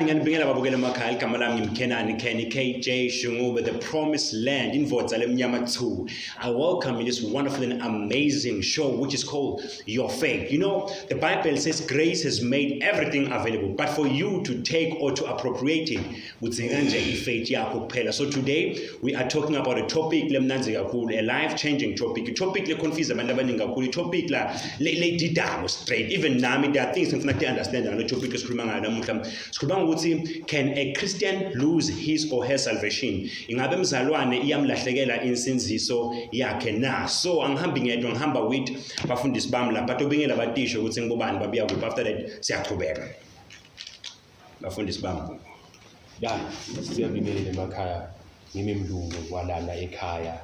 Ngiyanibingelela babukela emakhaya. Igama lami ngimkhenani Kenny KJ Shungube, the promised land indvodza lemnyama 2. I welcome you in this wonderful and amazing show, which is called Your Faith. You know, the Bible says grace has made everything available, but for you to take or to appropriate it, kudzinga nje i-faith yakho kuphela. So today we are talking about a topic lemnandzi kakhulu, a life changing topic, a topic le confuse abantu abaningi kakhulu, i-topic la ledidako straight. Even nami there are things ngifuna ku understand ngalo topic esikhuluma ngayo namuhla. Sikhuluma ngokuthi, can a Christian lose his or her salvation? Ingabe mzalwane iyamlahlekela insindziso yakhe na? So angihambi ngedwa, ngihamba with bafundisi bami lapha. Batobingela, batisho ukuthi ngibobani, babuya kuphi. After that siyachubeka, bafundisi bami. Ya, siyabingelela emakhaya. Ngimi mlungu kwalana ekhaya.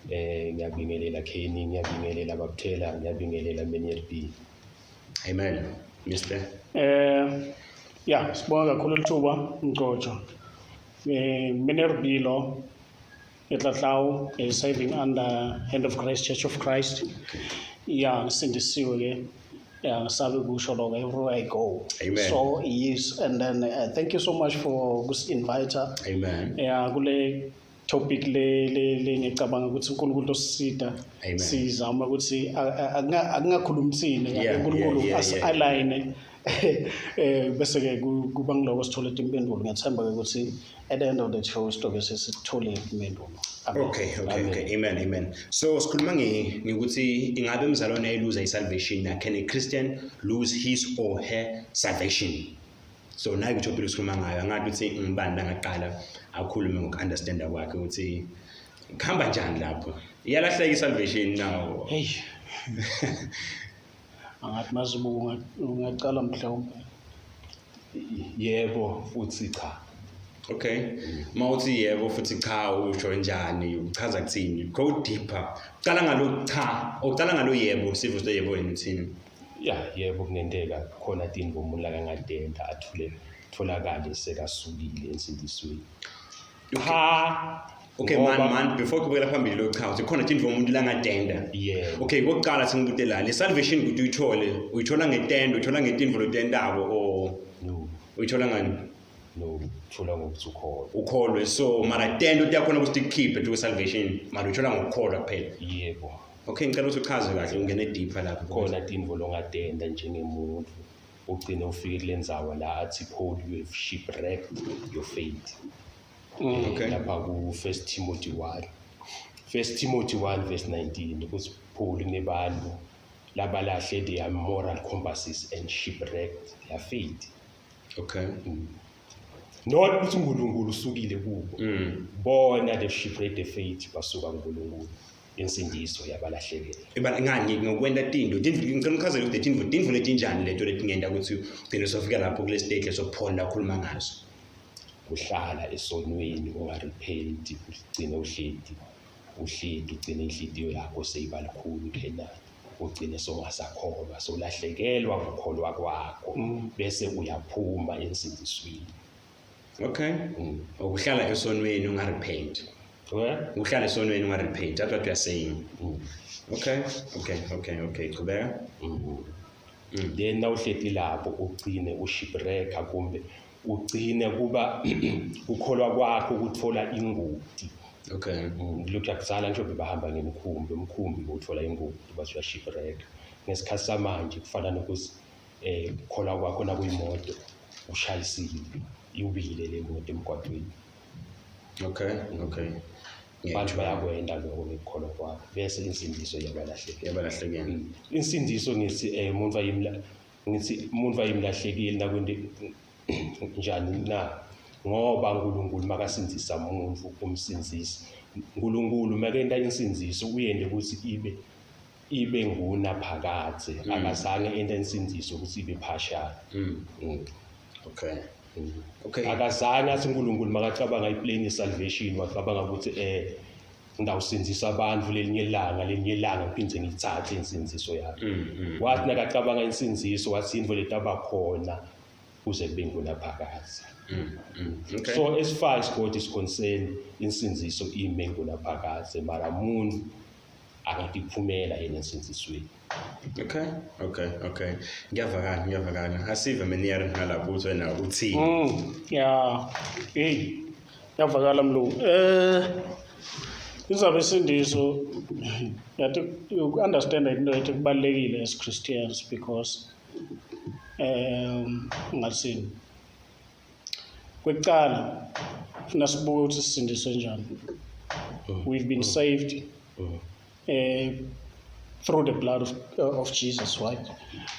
Ngiyabingelela Kenny, ngiyabingelela Babuthela, ngiyabingelela Menier B. Amen, Mr. Ya, sibonga kakhulu lithuba, Mcojo. Mener Bilo eTlatlawu is serving under Hand of Grace Church of Christ. Ya, ngisindisiwe ke. Ya, ngisabe kusho lokho everywhere I go. Amen. So yes, and then thank you so much for kusi-invite Amen. ya kule topic le ngicabanga ukuthi uNkulunkulu osisida Amen. sizama ukuthi akungakhulumi thina, uNkulunkulu asi-align, bese ke kuba ngiloko sithole impendulo. Ngiyathemba ke ukuthi at the end of the show sizobe sesithole impendulo. Amen. Okay. Amen, amen. So sikhuluma ngekuthi ingabe mzalwane ayiluza i-salvation na? Can a Christian lose his or her salvation? So nayi i-topic esikhuluma ngayo. Angathi ukuthi ngibani langaqala akhulume ngoku-understanda kwakhe ukuthi kuhamba njani lapho. Iyalahleka i-salvation now? Hey, angathi mazibuko ungaqala mhlawumbe. Yebo futhi cha. Okay. Mawuthi yebo futhi cha, usho njani? Uchaza kuthini? Go deeper. Uqala ngalo cha, uqala ngalo yebo, sive ukuthi yebo wena uthini? Ya, yebo, kungenteka khona tintfo umuntu lakangatenta athule tholakale sekasukile ensindisweni. Cha. Okay, man, before kubekela phambili lo cha, uthi khona tintfo umuntu langatenda. Yebo. Okay, kokuqala sengibute la, le salvation ukuthi uyithole, uyithola ngetendo, uyithola ngetintfo lotentako or No. uyithola ngani? No, thola ngokuthi ukholwe. Ukholwe. So mara tento tiyakhona ukuthi tikukhiphe to salvation, mara uyithola ngokukholwa kuphela. Yebo. Okay, ngicela ukuthi uchaze kahle, ungene deeper lapho. Khona tintfo longatenta njengemuntu ugcine ufike kule ndzawo la athi Paul, "You have shipwrecked your faith." Lapha ku First Timothy 1, First Timothy 1 verse 19, ukuthi Paul kunebantu labalahle their moral compasses and shipwrecked their faith. Not ukuthi uNkulunkulu usukile kubo. Bona, they shipwrecked the faith, basuka kuNkulunkulu, insindiso yabalahlekela. Eba ngani ngokwenta tinto? Tintfo, ngicela uchazele ukuthi tintfo letinjani leto letingenta ukuthi ugcine sofika lapho kule state leso Paul lakhuluma ngaso. Kuhlala esonweni ungarepenti, ugcine uhleti uhleti, ugcine inhliziyo yakho seyiba lukhulu khena, ugcine songasakholwa, solahlekelwa ukukholwa kwakho, bese uyaphuma ensindisweni. Okay. Ukuhlala esonweni ungarepent. Okay. Ukuhlala esonweni ungarepent. That's what you are saying. Okay. Qhubeka. Then nawuhleti lapho ugcine ushipwrecka kumbe ugcine kuba ukholwa kwakho kuthola ingoti. Lokhu yakuzala nje bahamba ngemikhumbi, umkhumbi uthola ingoti base uyashipwrecka. Ngesikhathi samanje kufana nokuthi ukukholwa kwakho nakuyimoto ushayisile, iwile le moto emgwaqweni. Okay. Abantu bayakwenda lokho ngekukholwa kwabo, bese insindiso iyabalahlekela. Yabalahlekela. Insindiso ngithi umuntu ayimla, ngithi umuntu ayimlahlekile nakwente njani na? Ngoba uNkulunkulu makasindzisa umuntu, umsindzisi uNkulunkulu makenta insindziso uyende ukuthi ibe ngunaphakadze. Akazange ente insindziso ukuthi ibe partial. Akazange athi uNkulunkulu makacabanga iplan ye-salvation wacabanga ukuthi ngidawusindzisa abantu lelinye ilanga ngiphinde ngiyithathe insindziso yami. Wathi nakacabanga insindziso wathi intfo letabakhona kuze kube ngunaphakadze. So as far as God is concerned, insindziso ime ngunaphakadze, mara umuntu Angatiphumela yena ensindzisweni. Okay, ngiyavakala, ngiyavakala. Asive meniyari ngalapho ukuthi wena uthini. Yeah. Hey. Yavakala mlungu. Indzaba yesindiso yathi you understand into ethi kubalulekile as Christians because ngathini, kwekuqala funa sibuke ukuthi sisindiswe njani. We've been saved through the blood of Jesus, right?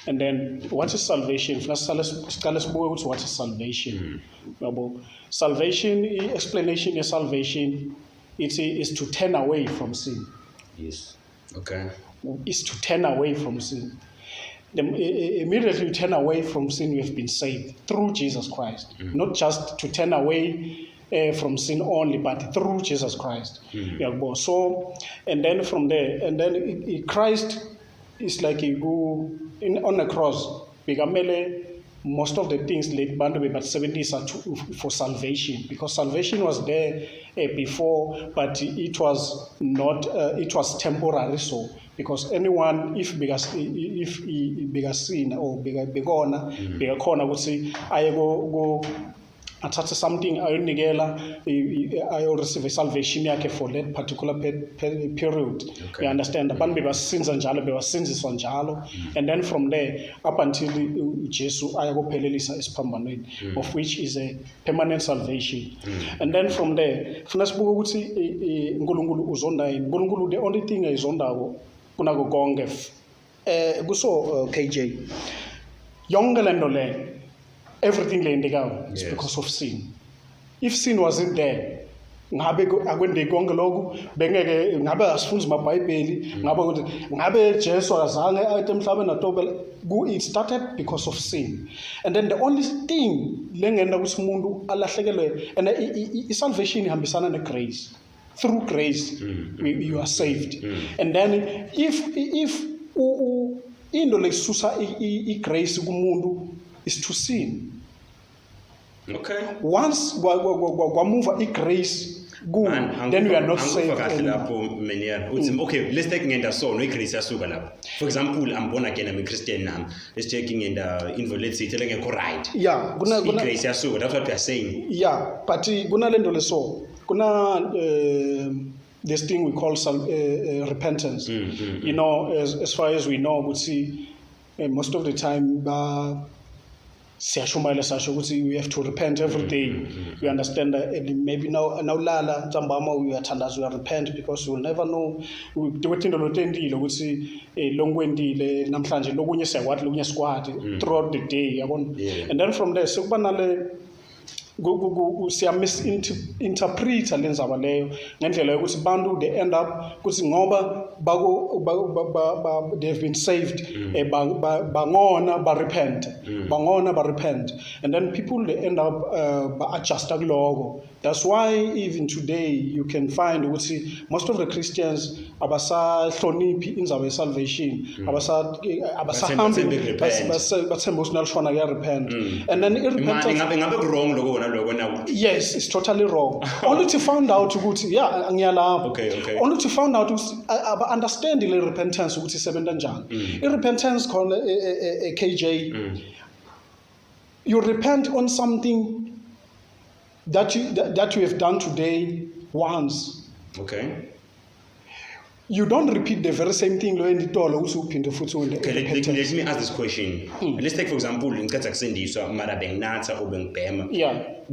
And then what is salvation? Funa siqale sibuke ukuthi what is salvation. Yabo, salvation, i-explanation ye-salvation it is to turn away from sin. Is to turn away from sin. Immediately you turn away from sin, you have been saved through Jesus Christ. Not just to turn away from sin only, but through Jesus Christ. Yabo. So, and then from there, and then Christ is like you go in on the cross. Bekamele most of the things late bantu bebasebenzisa for salvation, because salvation was there before, but it was not, it was temporary. So because anyone if because if bekasina or bekona bekakhona ukuthi aye ko athathe something ayonikela ayo-receive salvation yakhe for that particular period. You understand? Abantu bebasinza njalo, bebasinziswa njalo, and then from there up until uJesu aya kophelelisa esiphambanweni, of which is a permanent salvation. And then from there funa sibuke ukuthi uNkulunkulu uzonda yini. uNkulunkulu, the only thing ayizondako kunako konke kuso KJ, yonke lento le, everything leyentekayo is because of sin. If sin wasn't there, ngabe akwendeki konke lokhu, bengeke ngabe asifunzi amabhayibheli, ngabe ukuthi ngabe Jesu akazange aye emhlabeni atobela. It started because of sin. And then the only thing lengenta ukuthi umuntu alahlekelwe and i-salvation ihambisana ne-grace. Through grace you are saved. And then if into lesusa i-grace kumuntu is to sin. Once kwamuva i-grace ku Man, then we are not angikuva saved kahle anymore. Lapho Menier uthi okay, let's take ngenda sono, i-grace yasuka lapho. For example, I'm born again, I'm a Christian now. Let's take ngenda into, let's say lengekho right. Yeah, kuna I-grace yasuka, that's what we are saying. Yeah, but kunalento leso, kuna this thing we call repentance. As far as we know ukuthi most of the time ba siyashumayela, sasho ukuthi we have to repent every day. You understand that? And maybe now nawulala ntambama uyathandaza, uya repent, because you will never know kwetinto lotentile ukuthi lonkwentile namhlanje, lokunye siyakwati, lokunye sikwati throughout the day, yabona. And then from there sekuba nale siya misinterpreta lenzaba leyo ngendlela yokuthi bantu they end up kuthi ngoba bako they've been saved, bangona ba repent, bangona ba repent, and then people they end up ba adjusta kuloko. That's why even today you can find ukuthi most of the Christians abasahloniphi indzaba ye salvation, abasahambi Bathembe repent. Bathembe ukuthi nalishona kuya repent and then Man, i-repentance ngabe wrong lokho kona lokho na? Yes, it's totally wrong. Only to find out ukuthi yeah, ngiyalapho. Okay. Only to find out ukuthi aba understand le repentance ukuthi isebenza njani. I-repentance khona KJ, you repent on something that you have done today once. You don't repeat the very same thing lo enditolo ukuthi uphinde futhi wende Okay, repentance. let me ask this question. Let's take for example, ngicatha kusindiswa mara benginatha or bengibhema.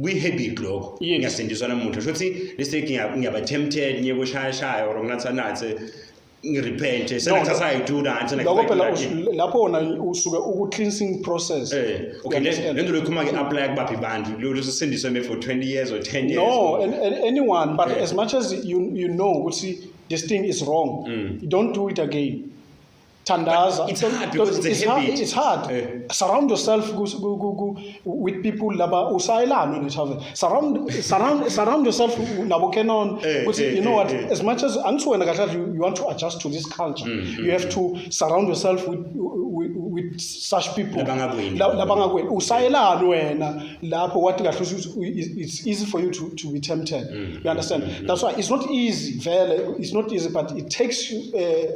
Kwi-habit lokho. Ngiyasindiswa namuhla. Sho ukuthi let's take ngiyaba tempted ngiye kushaya shaya or nginatha nathe ngirepent. Sengathatha I do that. Lokho phela lapho wona usuke uku cleansing process. Okay, You understand? Le nto loyikhuluma ke apply kubaphi bantu? Lo sisindiswe maybe for 20 years or 10 years. No, and anyone, but as much as you know ukuthi this thing is wrong, you don't do it again. Thandaza. But it's hard because it's a It's hard. habit. It's hard. Surround yourself with people laba usayelana ne travel. Surround yourself nabo Kenon. Ukuthi, you know what? As much as angithi wena kahle you want to adjust to this culture, you have to surround yourself with with such people. Labangakweni. Labangakweni usayelani wena lapho wathi kahle ukuthi it's easy for you to be tempted. You understand? That's why it's not easy vele, it's not easy, but it takes you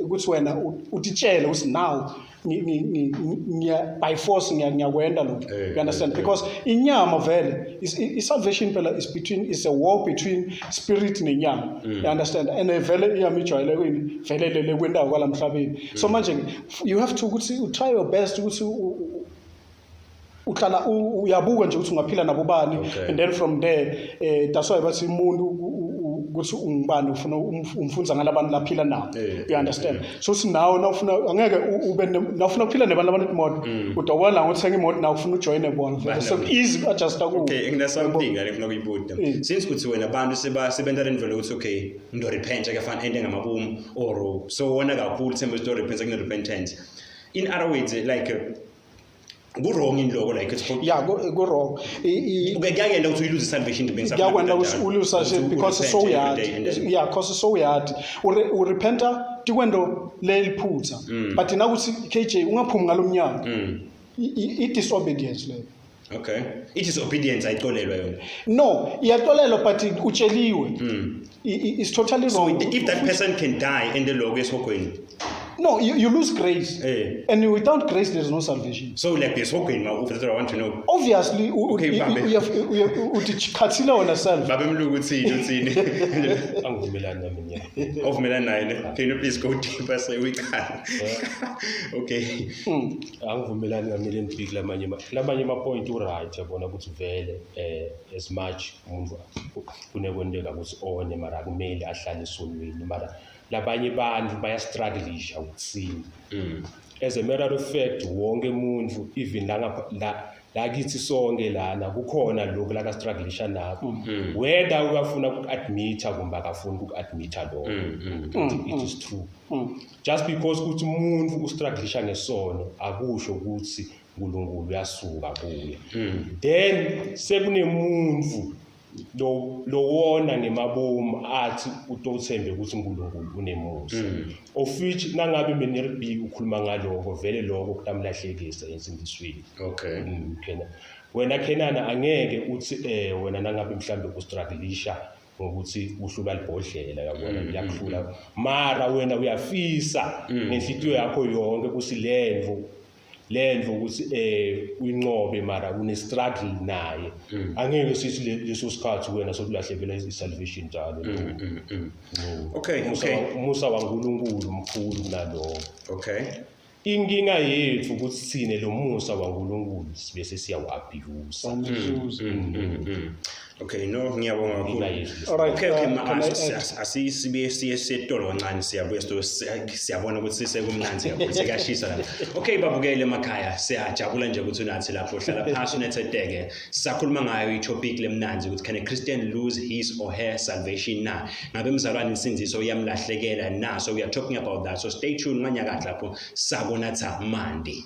ukuthi wena utitshele ukuthi now ngiya by force ngiyakwenda lokho. You understand? Because inyama vele is salvation phela is between, is a war between spirit nenyama. You understand? And vele inyama ijwayele kuyini vele lele kwendawo kwalamhlabeni. So manje you have to ukuthi you try your best ukuthi uhlala uyabuka nje ukuthi ungaphila nabo bani. And then from there, that's why bathi umuntu ukuthi ungubani ufuna umfunza ngalabantu laphila nabo. You understand? So sithi nawe nawufuna angeke ube nawufuna ukuphila nebantu abanemoto, udawubona ngothenga imoto nawe ufuna ujoyine bona vele, so easy adjust kuwo. Okay, ngina something la ngifuna ukuyibuta. Since kuthi wena abantu seba sebenta lendlela ukuthi okay, ndo repent akafana ende ngamabomu or so wona kakhulu themba ukuthi repent kune repentance. In other words, like ku wrong in lokho, like it's Yeah, go wrong. Okay, kuyakenda ukuthi uyilose salvation to being Kuyakwenda ukuthi ulose salvation because so uyadi, yeah, because so uyadi urepenta tikwendo leliphutha, but nakuthi KJ ungaphumi ngalomnyaka, i disobedience leyo. Okay, it is obedience ayixolelwa yona? No, iyaxolelwa, but utsheliwe. It's totally So wrong. if that person can die in the logo esihogweni? No, you lose grace. And without grace there is no salvation. So like esihogweni ma, that's what I want to know. Obviously, Okay, babe. Utikhathile wena self. Babe Mlungu, uthini? Angivumelani nami nyaka. Awuvumelani naye ne? Can you please go deeper so we can? Okay. Angivumelani nami le lamanye ama-point u-right, yabona ukuthi vele as much umuntu kunekwenteka ukuthi one, mara akumele ahlale esonweni, mara labanye bantu bayastrugglisha ukusina. As a matter of fact, wonke umuntu, even la ngapha la kithi sonke lana, kukhona lokhu la ka-strugglisha nakho, whether uyafuna uku-admitha kumbe akafuni uku-admitha lokho. It is true, just because ukuthi umuntu ustrugglisha ngesono akusho ukuthi uNkulunkulu uyasuka kuye. Then sekunemuntu lo lowona ngemabomu athi utothembe ukuthi uNkulunkulu unemusa, of which nangabe mina B ukhuluma ngaloko, vele lokho kutamlahlekisa ensindisweni. Kena wena Kenana angeke uthi wena nangabe mhlambe ustrugglisha ngokuthi uhlulwa libhodlela, yabona, liyakuhlula, mara wena uyafisa ngenhliziyo yakho yonke ukuthi lendvo ukuthi uyinqobe, mara une struggle naye, angeke sithi leso sikhathi wena sokulahlekela i-salvation njalo. No. Umusa waNkulunkulu mkhulu kunaloko. Inkinga yethu ukuthi sine lo musa waNkulunkulu sibe sesiyawu-abuse. Okay, no, ngiyabonga kakhulu. Inkinga yethu. All right, Okay, can I add? Asisibuye siye setolo kancane, siyabuya siyabona ukuthi sekumnandi kakhulu, sekuyashisa lapha. Okay, babukele emakhaya, siyajabula nje ukuthi unathi lapho, hlala phansi unethetheke. Sisakhuluma ngayo i-topic lemnandi ukuthi can a Christian lose his or her salvation na? Ngabe mzalwane insindiso iyamlahlekela na? So we are talking about that. So stay tuned nganyakathi lapho sakonatha mandi.